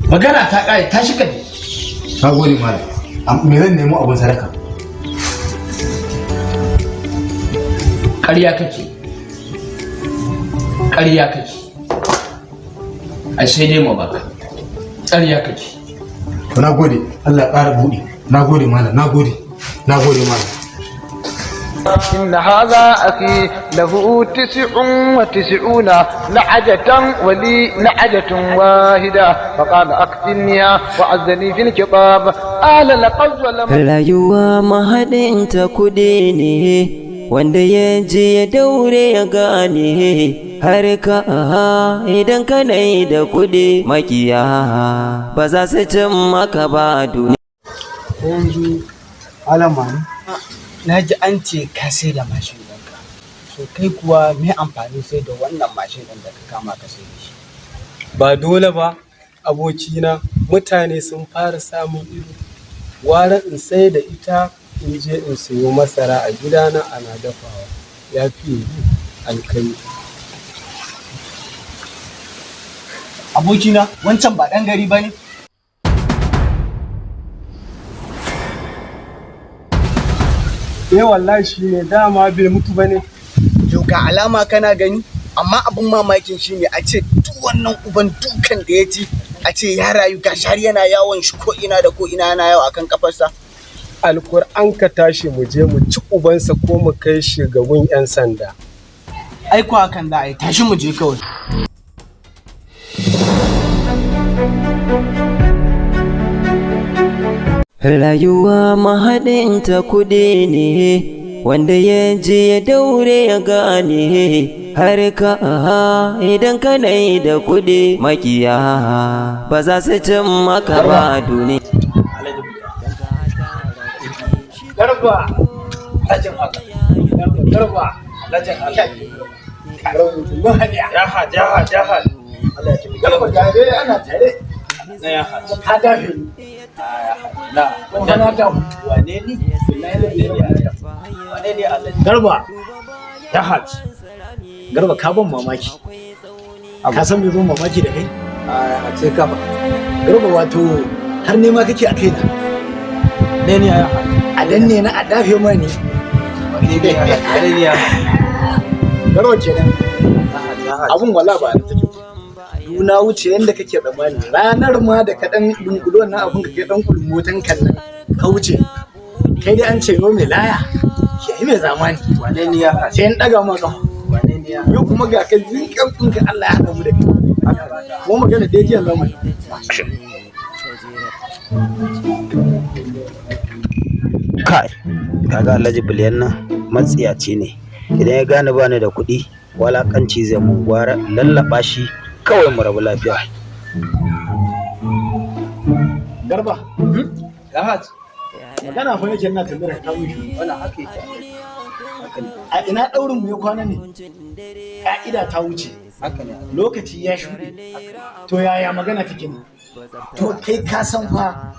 Magana ta kare, tashi ka. Na gode, malam. Me zan nemo abun sadaka? Ƙarya kake, ƙarya kake. Ai sai dai mu baka. Ƙarya kake. To, na gode, Allah ya ƙara buɗe. Na gode, malam, na gode, na gode, malam. إن هذا أخي له 99 نعجة ولي نعجة واحدة فقال أكفلنيها وعزني في الخطاب قال لقد ظلم Rayuwa mahaɗinta kuɗi ne, wanda ya je ya daure ya gane har ka idan kana yi da kuɗi, makiya ba za su cin maka ba duniya. Yanzu alama na ji an ce ka sai da mashin ɗinka. So kai kuwa, me amfanin sai da wannan mashin ɗin da ka kama ka sai da shi? Ba dole ba, abokina. Mutane sun fara samun ido. Gwara in sai da ita in je in sayo masara a gidana ana dafawa, ya fiye min alkhairi. Abokina, wancan ba ɗan gari ba ne? Eh, wallahi shi ne. Dama bai mutu ba ne? Yau ga alama kana gani, amma abin mamakin shine a ce duk wannan uban dukan da ya ci, a ce ya rayu, ga har yana yawon shi ko ina da ko ina, yana yawo akan kafarsa. Alkur'an, ka tashi mu je mu ci ubansa ko mu kai shi gaban 'yan sanda. Ai ko hakan za a yi, tashi mu je kawai. Rayuwa mahaɗinta kuɗi ne, wanda ya je ya daure ya gane har ka idan kana yi da kuɗi, makiya ba za su cin maka ba duniya. Garba, alhajin Allah. Garba, alhajin Allah. Ya haj, ya haj, ya haj. Allah ya taimake. Garba, ga dai ana tare. Na ya haj. Ka dafe ni. Na. Kuma na dafu. Wane ni? Wane ne alhaji? Garba. Ya haj. Garba, ka ban mamaki. Ka san me ban mamaki da kai? A sai ka faɗa. Garba, wato har nema kake a kaina. Ne ne ya haj. A danne na, a dafe mani. Wane ne ya haj? Wane ne ya haj? Garba kenan. Ya haj, ya haj. Abun wala ba a take. Duna wuce yanda kake tsammani. Ranar ma da ka dan dunkulo wannan abun ka kai dan kulmotan kan nan ka wuce. Kai dai an ce yo mai laya. Kiyaye mai zamani. Wane ne ya haj? Sai in daga ma kafa. Wane ne ya haj? Yau kuma ga ka zinkan ɗinka, Allah ya haɗa mu da kai. Kuma magana dai jiya zamu yi. Kai, kaga Alhaji Biliyan nan matsiyaci ne. Idan ya gane bani da kuɗi, walakanci zai mun. Gwara in lallaɓa shi kawai mu rabu lafiya. Garba, Ya haj. magana fa nake ina tambayar ka, kawo shi. Wannan haka yake. Haka ne. A ina ɗaurin mu ya kwana ne? Ka'ida ta wuce. Haka ne. Lokaci ya shuɗe. To, yaya magana take ne? To, kai ka san fa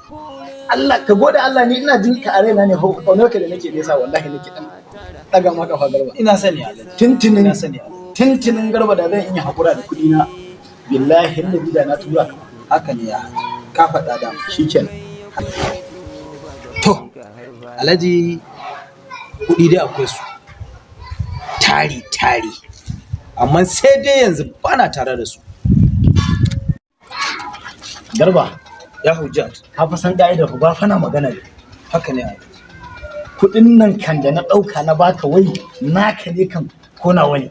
Allah ka gode Allah, ni ina jin ka a raina ne, kaunar ka da nake nesa, wallahi nake dan daga maka fa, Garba. Ina sani, alhaji. Tintinin Ina sani, alhaji. Tintinin, Garba, da zan iya hakura da kuɗi na, billahi allazi da na tura ka. Haka ne ya haj. Ka faɗa da. Shikenan. To, Alhaji, kuɗi dai akwai su. Tari tari. Amma sai dai yanzu bana tare da su. Garba, Ya Hujjat. ka fa san ka'idar ku ba fa na magana ne. Haka ne, Alhaji. Kuɗin nan kan da na ɗauka na baka, wai naka ne kan ko nawa ne?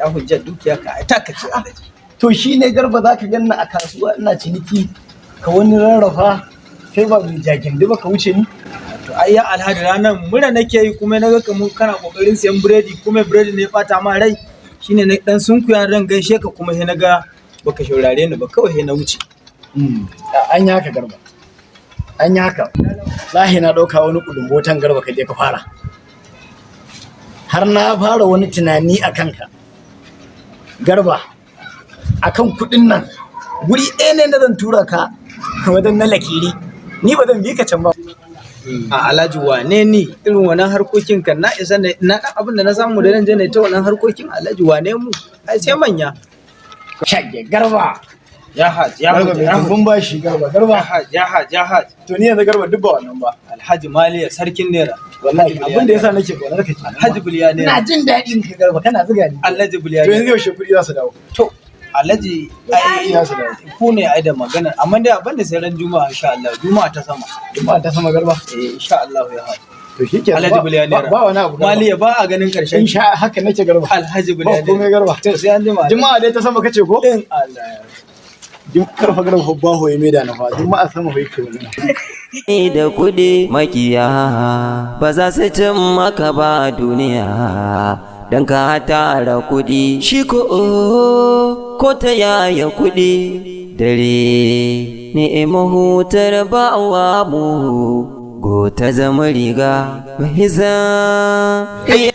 Ya Hujjat, dukiya ka ai taka ce, Alhaji. To shi ne, Garba, za ka ganna a kasuwa ina ciniki, ka wani rarrafa, kai ba mai jagindi ba, ka wuce ni. To ai ya Alhaji, ranar mura nake yi, kuma naga kamar kana kokarin siyan biredi, kuma biredi ne ya bata ma rai, shine na dan sunkuya ran gaishe ka, kuma sai naga baka shaurare ni ba, kawai sai na wuce. An yi haka, Garba, an yi haka. Lahi na ɗauka wani kulumbotan, Garba, ka je ka fara. Har na fara wani tunani a kanka, Garba, akan kuɗin nan. Guri ɗaya ne na zan tura ka wajen na lakiri, ni ba zan bi ka can ba. A Alhaji, wane ni? Irin wannan harkokin kan na isa ne na dan abin da na samu da nan je ne ta wannan harkokin? Alhaji, wane mu? Ai sai manya. Shage, Garba. Ya haj, ya Garba haj, mai ya haj. tumbin bashi garba garba. Ya haj, ya haj, ya haj. To ni yanzu garba duk ba wannan ba. Alhaji Maliya sarkin naira. Wallahi abin da yasa nake kaunar ka kenan. Alhaji Buliya Ina naira. jin daɗin ka garba kana zuga ni. Alhaji Buliya To yanzu naira. yaushe kuɗi za su dawo? To Alhaji ai Za su dawo. ku ne ai da magana amma dai abin da sai ran Juma'a insha Allah, Juma'a ta sama. Juma'a ta sama garba. Eh insha Allah ya haj. To shikenan. Alhaji Buliya naira. Ba wani abu garba. Maliya ba a ganin karshen. Insha haka nake garba. Alhaji Ba Buliya komai garba. To sai an jima. Juma'a dai ta sama kace ko? In Allah ya Karfa garba baho ya maida na fa. Juma'a sama fa yake magana. Da kuɗi makiya ba za su cin maka ba duniya don ka tara kuɗi shi ko ko ta yaya kuɗi dare ne mahutar ba'awa mu go ta zama riga mahiza. Kai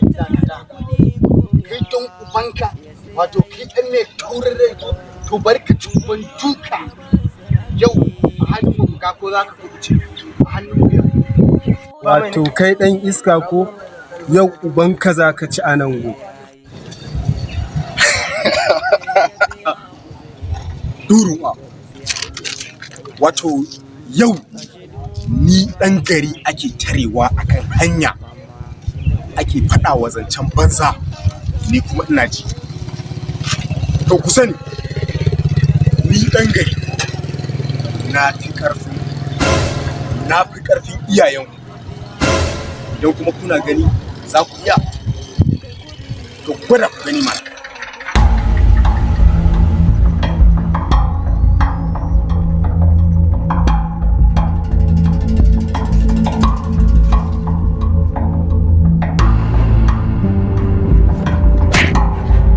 don ubanka, wato kai ɗan mai taurin rai ko? To bari ka ci uban duka yau a hannun mu ga ko za ka kubuce a hannun mu yau. Wato kai ɗan iska ko yau ubanka za ka ci a nan go. Duruma. Wato yau ni ɗan gari ake tarewa akan hanya ake faɗa wa zancen banza, ni kuma ina ji. To ku sani ni ɗan gari na fi ƙarfin na fi ƙarfin iyayenku. Idan kuma kuna gani za ku iya, to ku gwada ku gani mana.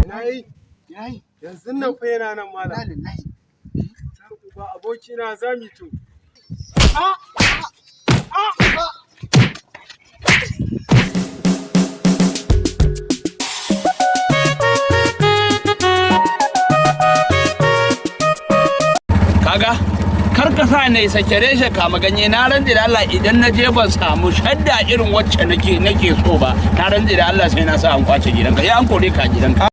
Ina yi? Yanzu nan fa yana nan malam. Uba abokina za mu to. Kaga kar ka sa ne sake reshe kama ganye. Na rantse da Allah idan na je ban samu shadda irin wacce nake so ba, na rantse da Allah sai na sa an kwace gidanka, ya an kore ka gidanka.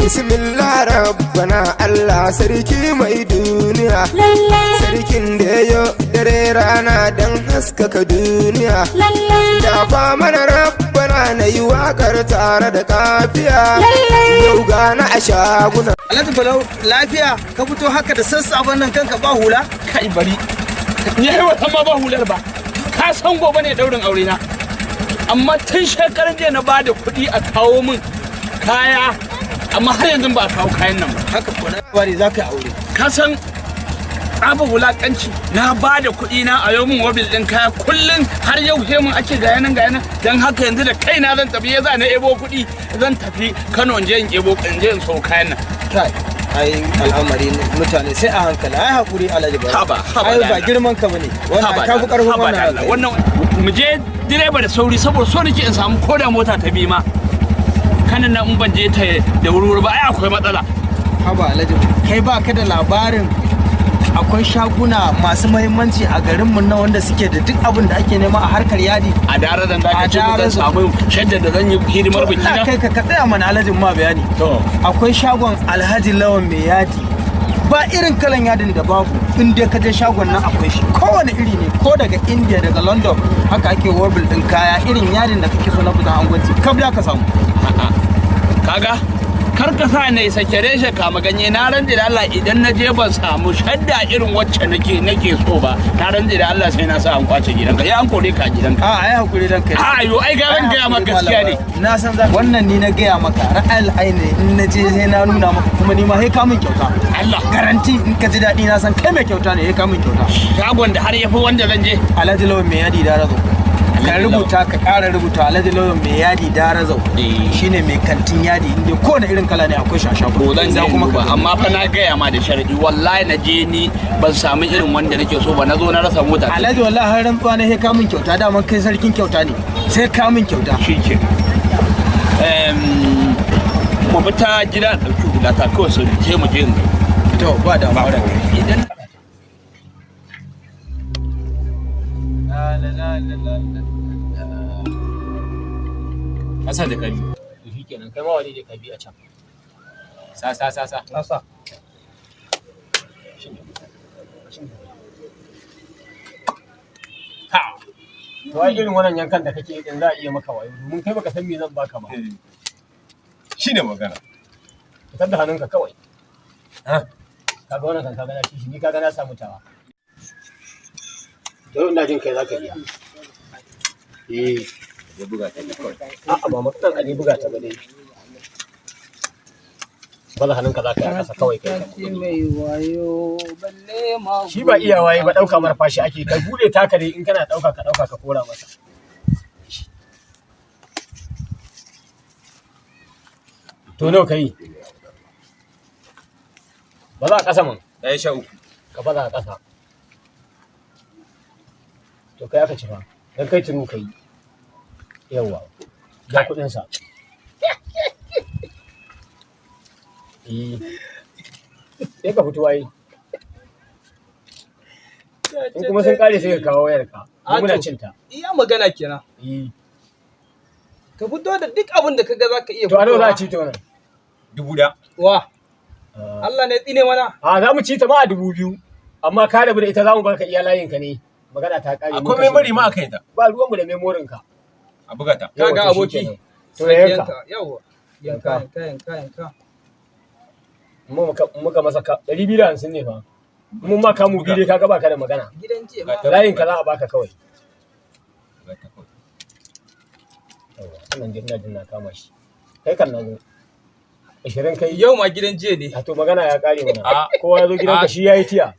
Bismillah rabbana Allah sarki mai duniya, sarkin da yo dare rana don haskaka duniya, dafa mana rabbana na yi wakar tare da kafiya, yau gana a shaguna. Alhaji Balau, lafiya ka fito haka da sassafen nan kanka ba hula? Kai bari, ni ai wata ma ba hular ba. Ka san gobe ne daurin aure na, amma tun shekaran jiya na bada kuɗi a kawo min kaya, amma har yanzu ba a kawo kayan nan ba. Haka ko na bari za ka yi aure. Ka san abu wulakanci, na ba da kuɗi na a yau min wabil ɗin kaya kullum, har yau sai mun ake ga yanan ga yanan. Don haka yanzu da kaina zan tafi, ya za na ebo kuɗi zan tafi Kano in je in ebo in je in sau kayan nan. Kai, ai al'amari mutane sai a hankali, ai hakuri Alhaji Balau. Haba, haba Ai da ba Allah. girman ka bane. Wannan Haba ka da fi karfin haba da wannan Allah. al'amari. Wannan mu je direba da sauri saboda so nake in samu koda mota ta bi ma kanin nan, in ban je ta da wuri ba ai akwai matsala. Haba Alhaji, kai ba ka da labarin akwai shaguna masu mahimmanci a garinmu na wanda suke da duk abin da ake nema a harkar yadi. A dare zan zaka A ce ko zan Darazo. samu shadda da zan yi hidimar biki Ina na. kai ka tsaya mana alhajin ma bayani. To. Akwai shagon Alhaji Lawan mai yadi. Ba irin kalan yadin da babu, in dai ka je shagon nan akwai shi. Kowane iri ne, ko daga India daga London haka ake warbil din kaya irin yadin da kake so na fitan angwanci. Kab da ka samu. A'a. Kaga Kar ka sa na sake reshe kama ganye. Na rantse da Allah, idan na je ban samu shadda irin wacce nake so ba, na rantse da Allah sai na sa an kwace gidanka, ya an kore ka a gidanka. A ai hakuri dan kai. A yo, ai ga ran gaya maka gaskiya ne. Na san za wannan, ni na gaya maka ra'ayil aini, in na je sai na nuna maka, kuma ni ma sai ka min kyauta. Allah. Garanti, in ka ji daɗi na san kai mai kyauta ne, sai ka min kyauta. Shagon da har yafi wanda zan je. Alhaji Lawan mai yadi Darazo. Ka rubuta, ka ƙara rubuta, Alhaji Lawan mai yadi Darazo. Shine mai kantin yadi, inda kowane irin kala ne akwai shi a shago. Ko zan Za je kuma duba, ka amma fa na gaya ma da sharadi, wallahi na je ni ban samu irin wanda nake so ba, na zo na rasa mota. Alhaji, wallahi har rantsuwa ne, sai ka min kyauta, daman kai sarkin kyauta ne, sai ka min kyauta. Shi mu bi ta gida, ɗauki hulata kawai sai mu je in To ba da da kai. Idan La la la la la la. Kasa da kari. To shikenan, kai ma wani da ka bi a can. Sa sa sa sa. Na sa. To ai irin wannan yankan da kake yi din za a iya maka wayo, domin kai baka san me zan baka ba. Shine magana. Fitar da hannunka kawai. Kaga wannan kan, kaga na ci shi, ni kaga na samu tawa. To yau ina jin kai zaka iya. Eh. Ya buga ta ne kawai. A'a, ba matsalar a ne buga ta ba dai. Baza hannunka za ka yi a ƙasa kawai kai. Mai wayo balle ma. Shi ba iya waye ba, ɗauka mara fashi ake, ka bude taka dai, in kana ɗauka ka ɗauka ka kora masa. To nawa kai? Ba za a ƙasa man. Ɗaya 13. Ka baza a ƙasa. To kai aka ci fa. Dan kai turu kai. Yawwa. Ga kuɗin sa. Eh. Sai ka fito ai. In kuma sun kare sai ka kawo wayarka. Mu muna cin ta. Iya magana kenan. Eh. Ka fito da duk abin da kaga zaka iya. To a nawa za a ci ta wannan? 1000. Wa. Allah ne tsine mana. A za mu ci ta ma a 2000. Amma ka rabu da ita, za mu barka iya layin ka ne. Magana ta kare. Akwai memory ma akan ta. Ba ruwanmu da memorin ka. A buga ta. Kaga aboki. To yanka. Yawwa. Yanka yanka yanka yanka. Muka masa ka 250 ne fa. Mun ma kamu biyu dai, kaga baka da magana. Gidan jiya ma. Layin ka za a baka kawai. Yawwa, wannan dai ina jin na kama shi. Kai kan na zo. 20 kai. Yau ma gidan jiya ne. A to magana ya kare mana. Kowa ya zo gidanka shi yayi tiya.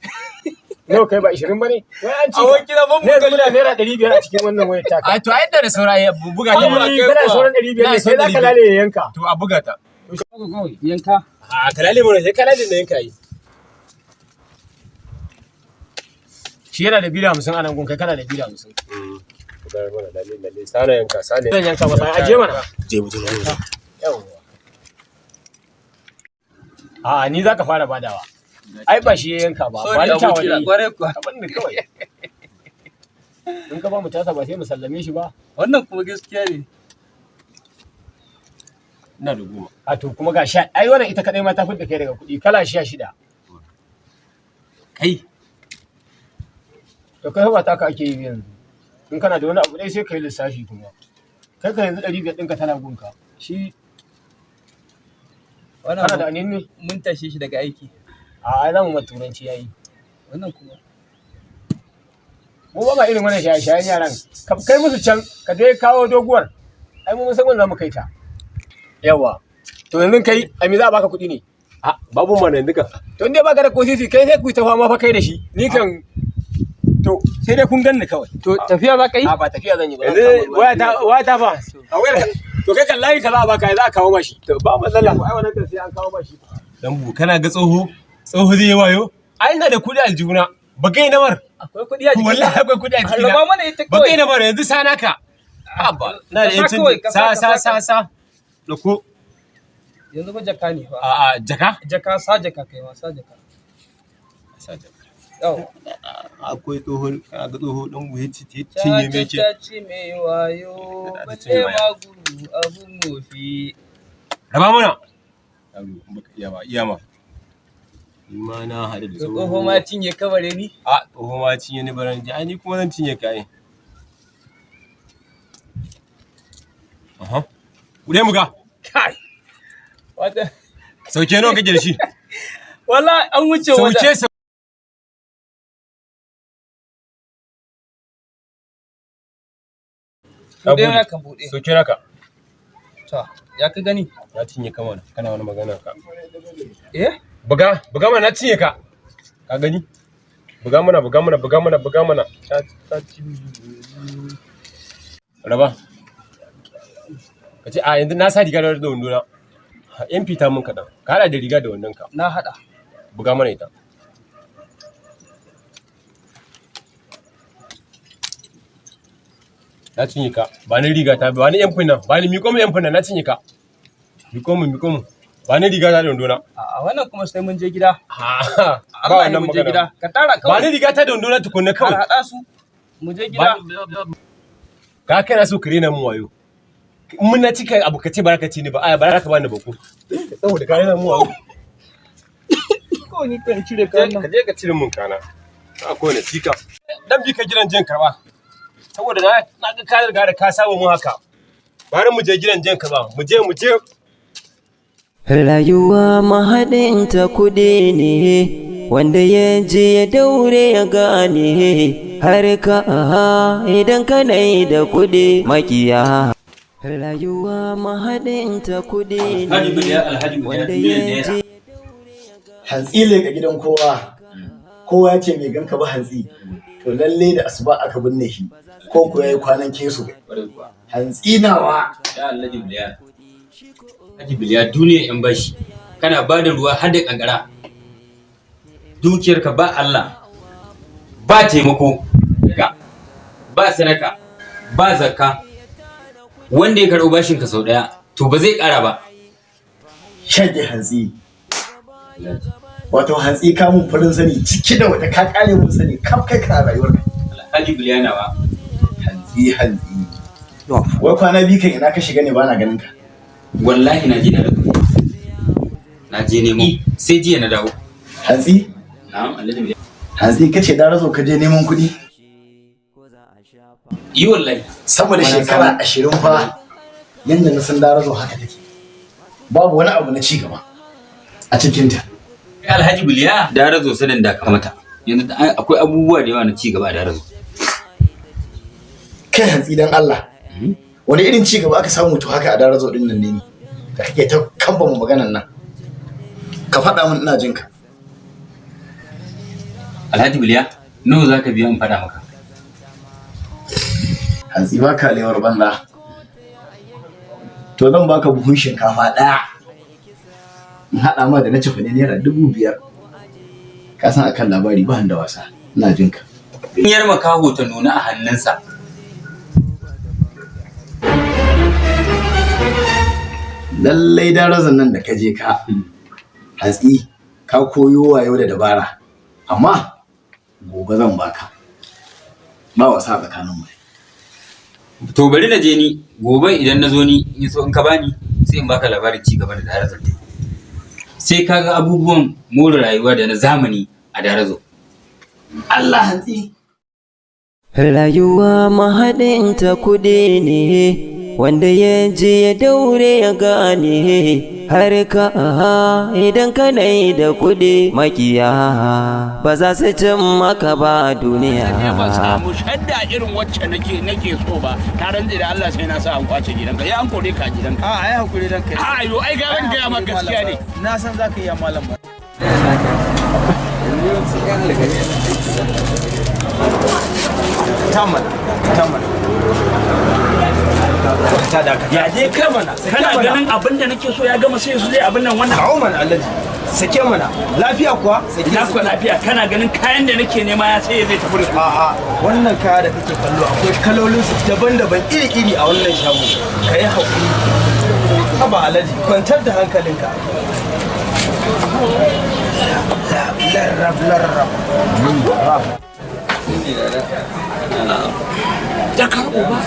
Nawa kai, ba 20 bane? Wai an ci. Aboki na ban Ne yanzu muna naira 500 a cikin wannan wayar taka. A to ai da saura ya buga ta. Ai, kana sauran 500 ne, sai za ka lale ya yanka. To a buga ta. Yanka. A kalale mana, sai kalale ne yanka yi. Shi yana da 250 a nan gun, kai kana da 250. Buga mana lalle lalle, sana yanka sana. Zan yanka masa, aje mana. Je mu je mu. Yawwa. A'a, ni za ka fara badawa. Ai ba shi ya yanka ba, ba Sorry ni tawa abokina, ne. kwarai kuwa. Ka bar ni kawai. In ka ba mu tasa ba sai mu sallame shi ba. Wannan kuma gaskiya ne. Ina da 10. A to kuma ga sha, ai wannan ita kadai ma ta fidda kai daga kuɗi kala 16. Kai. To kai ba taka ake yi yanzu. In kana da wani abu dai sai ka yi lissafi kuma. Kai ka yanzu 500 ɗinka tana gunka. Shi Wannan kana da anin ne? mun tashe shi daga aiki. A ai za mu ma turanci yayi. Wannan kuma. Mu ba ma irin wannan shaye-shayen yaran. Ka kai musu can, ka dai kawo doguwar. Ai mu mun san wanda za mu kai ta. Yawa. To yanzu kai, a me za a baka kuɗi ne? A babu mana yanzu ka. To in dai baka da ko sisi, kai sai ku yi ta fama fa kai da shi. Ni kan to sai dai kun ganni kawai. To tafiya za ka yi? A ba tafiya zan yi ba. Yanzu waya ta waya ta fa. A wayar ka. To kai kan layi ka za a baka, za a kawo mashi. To ba matsala. Ai wannan kan sai an kawo mashi. Dan bu kana ga tsoho? Tsoho zai yi wayo? Ai ina da kuɗi aljihuna. Ba kai namar. Akwai kuɗi a jikin. Wallahi akwai kuɗi a jikina. Raba mana ita Ba kawai. kai namar yanzu sana ka. Haba. Na da Ka sa yancin kawai, ka sa sa, sa ka sa sa. sa. Dauko. Yanzu ba jaka ne fa. A a jaka. Jaka, sa jaka kai ma, sa jaka. Sa jaka. Yau. Akwai tsoho, kana ga tsoho dan bu ya cinye me ke. Ta ci mai wayo Ta ci balle mai ma guru abun wofi. Raba mana. Yaro in baka iya ba iya ma. Ni ma na haɗu da To tsoho. tsoho ma cinye kabare ni. A tsoho ma cinye ni baran ji. Ai ni kuma zan cinye ka ai. Aha. Kuɗe mu ga. Kai. Wata Sauke nawa kake da shi? Wallahi an wuce wajen. Sauke. Buɗe naka, buɗe. Sauke naka. To, ya ka gani? Na cinye ka mana, kana wani magana ka. Eh? Buga, buga mana, na cinye ka. Ka gani? Buga mana, buga mana, buga mana, buga mana. Ta ci. Raba. Ka ce a yanzu na sa riga da wando na. Yan fita mun kaɗan. Ka haɗa da riga da wandon ka. Na haɗa. Buga mana ita. Na cinye ka. Ba ni riga ta, ba ni yan nan, ba ni, miƙo min yan nan, na cinye ka. Miƙo min, miƙo min. Ba ni riga ta da wando na. A wannan kuma sai mun je gida. Ba Allah ne wannan mun je magana. gida. Ka tara kawai. Ba ni riga ta da wando na tukunna kawai. Ka haɗa su. Mu je gida. Ka kana so ka rena min wayo. In mun na cika abu ka ce ba za ka ci ni ba, aya ba za ka bani ba ko. Saboda ka rena min wayo. Kawai ni kan cire kayan nan. Ka je ka cire min kana. Ba ko ne cika. Dan bi ka gidan jin karba. Saboda na ga ka riga da ka saba mun haka. Bari mu je gidan jin karba. Mu je, mu je. Rayuwa mahaɗinta kuɗi ne, wanda ya je ya daure ya gane, har ka idan kana yi da kuɗi makiya. Rayuwa mahaɗinta kuɗi ne, wanda ya je. Hantsi leƙa gidan kowa, kowa ya ce mai ganka ba hantsi, to lalle da asuba aka binne shi, ko ko yayi kwanan keso. Hantsi nawa. Ya Alhaji Biliya. Alhaji Biliya, duniya yan bashi. Kana ba da ruwa har da kankara. Dukiyarka ba Allah. Ba taimako. Ba sadaka. Ba zakka. Wanda ya karɓi bashinka sau ɗaya, to ba zai ƙara ba. Shage hantsi. Wato hantsi ka mun farin sani ciki da wata, ka kare mun sani kaf kai ka rayuwar ka. Alhaji Biliya nawa. Hantsi, hantsi. Wai kwana biyu kan ina ka shiga ne bana ganin ka? Wallahi na je na da Na je nemo sai jiya na dawo. Hantsi? Na'am, Alhaji Biliya. Hantsi, kace da razo ka je neman kuɗi? Yi wallahi. Sama da shekara 20 fa, yanda na san darazo haka take. Babu wani abu na ci gaba a cikinta. Alhaji Biliya. Darazo sanin da kamata. Yanzu akwai abubuwa da yawa na ci gaba a Darazo. Kai hantsi, dan Allah. Wani irin ci gaba aka samu to haka a Darazo din nan ne da kake ta kambama maganan nan? Ka faɗa min, ina jinka. Alhaji Biliya, nawa za ka biya in faɗa maka? Hantsi, ba ka lewar banza. To zan baka buhun shinkafa ɗaya. In haɗa ma da na cefane ₦5,000. Ka san akan labari ba da wasa. Ina jinka. Yar makaho ta nuna a hannunsa. Lallai darazan nan da ka je ka hantsi, ka koyo wayo da dabara, amma gobe zan baka, ba wasa a tsakaninmu. To bari na je ni, gobe idan na zo ni in so in ka bani sai in baka labarin ci gaba da Darazan. Sai ka ga abubuwan more rayuwa da na zamani a Darazo. Allah hantsi. Rayuwa mahaɗinta kuɗi ne, wanda ya je ya daure ya gane, har ka idan kana yi da kuɗi makiya ba za su cin maka ba duniya. Ban samu shadda irin wacce nake so ba, ta rantse da Allah sai na sa an kwace gidanka, ya an kore ka gidanka. A ai hakuri dan kai. A yo, ai ga ran gaya maka gaskiya ne. Na san zaka iya, malam ba. Tamal, tamal. Ta da Ya dai kai mana. Kana ganin abin da nake so ya gama sai su zai abin nan wannan. Kawo mana Alhaji. Sake mana. Lafiya kuwa? Sake. Ina kuwa lafiya, kana ganin kayan da nake nema ya sai zai tafi da su. A'a, wannan kaya da kake kallo akwai kalolin su daban-daban iri-iri a wannan shago. Ka yi haƙuri. Haba Alhaji, kwantar da hankalinka. Larrab, larrab. Jakar uba.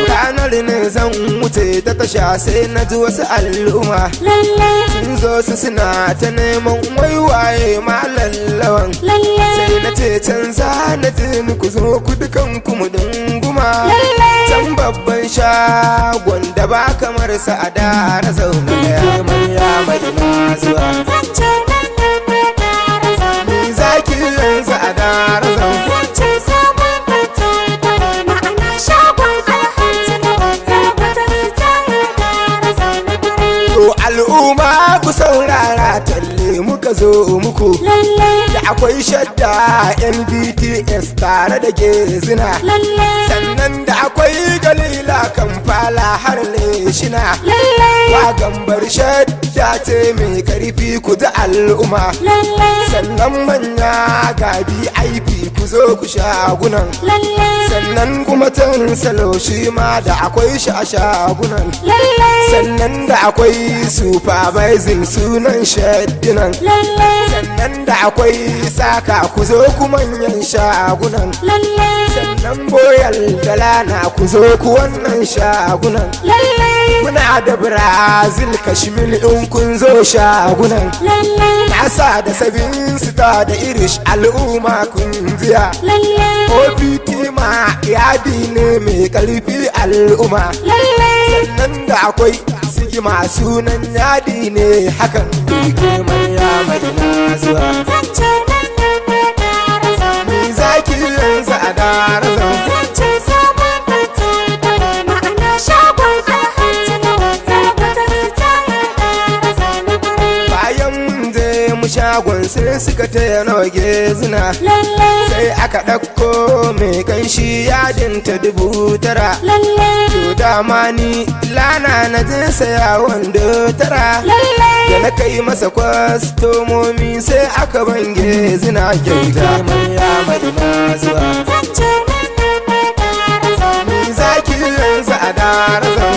Ranar ne zan wuce. Wuce ta tasha, sai na ji wasu al'umma sun zo su suna ta neman wai waye Malam Lawan. Sai na ce canza na ji, ku zo ku dukan ku mu dunguma can babban shagon da ba kamar sa a Dara zaune. Ya mai zuwa ni zaki yanzu a Dara zaune. To al'umma, ku saurara, talle muka zo muku. Da akwai shadda NBTS tare da gezina. Sannan da akwai galila, Kamfala har leshina. Wa gambar shadda ce mai karfi, ku ji al'umma. Sannan manya ga VIP, ku zo ku shagunan. Sannan kuma tan salo shi ma da akwai shi a shagunan. Sannan da akwai supervising sunan shaddinan. Sannan da akwai saka, ku zo ku manyan shagunan. Sannan boyal da lana, ku zo ku wannan shagunan. Muna da Brazil, Kashmir in kun zo shagunan. Nasa da sabin star da Irish, al'umma kun jiya. OPT ma yadi ne mai karfi, al'umma. Sannan da akwai sigima, sunan yadi ne hakan. Mai mai na zuwa. Ni zaki yanzu a Dara zan. Bayan mun je mu shagon, sai suka taya noge zina, sai aka ɗauko mai kanshi, yadin ta 9,000. To dama ni lana na je saya wando tara. Da na kai masa kwastomomi, sai aka bange zina kyauta. Mai na zuwa. Ni zaki yanzu a Dara zan.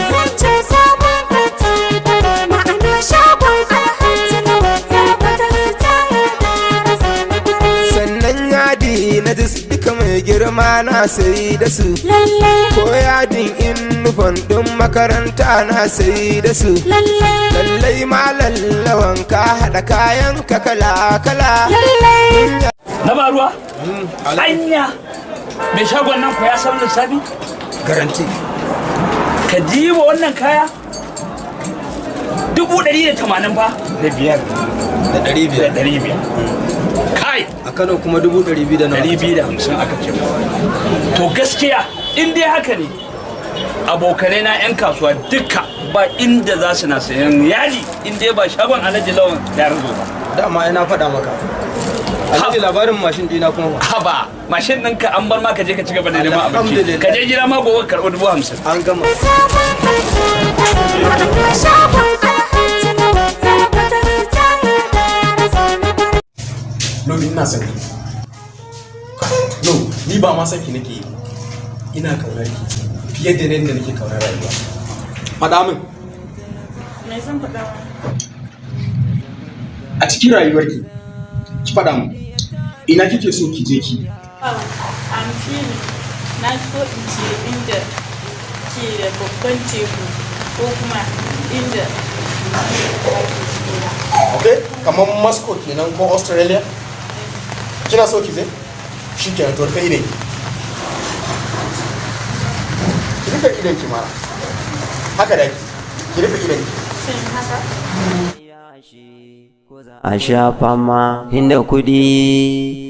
Sannan yadi na ji duka mai girma na sai da su, ko yadin inufon ɗin makaranta na sai da su. Lallai Malam Lawan, ka haɗa kayan ka kala kala. Na ba ruwa? Anya! Mai shagon nan ko ya san lissafi? Garanti. Ka diba wannan kaya? 185,000 fa? Da biyar. Da 500. Da 500. Kai! A Kano kuma 200,000 da nawa? 250 aka ce. To gaskiya in dai haka ne, abokanai na 'yan kasuwa duka ba inda za su na sayan yadi in dai ba shagon Alhaji Lawan ya rizo ba. Dama ina faɗa maka. Alhaji, labarin mashin ɗina kuma ba. Haba, mashin ɗinka an bar ma, ka je ka ci gaba da neman abinci. Alhamdulillah. Ka je gida ma gobe ka karɓi 50,000. An gama. No, ina son ki. No, ni ba ma son ki nake yi. Ina kaunar ki fiye da nan da nake kaunar rayuwa. Faɗa min. Me zan faɗa wa? A cikin rayuwarki, ki faɗa min. Ina kike so ki je ki? Wow, I'm feeling na so in je inda ke da babban teku ko kuma inda ake shigowa. Okay, kamar Moscow kenan ko Australia? Kina so ki je? Shikenan, to rufe idon ki. Ki rufe idon ki mara. Haka da ki rufe idon ki. Shin haka? A sha fama inda kudi.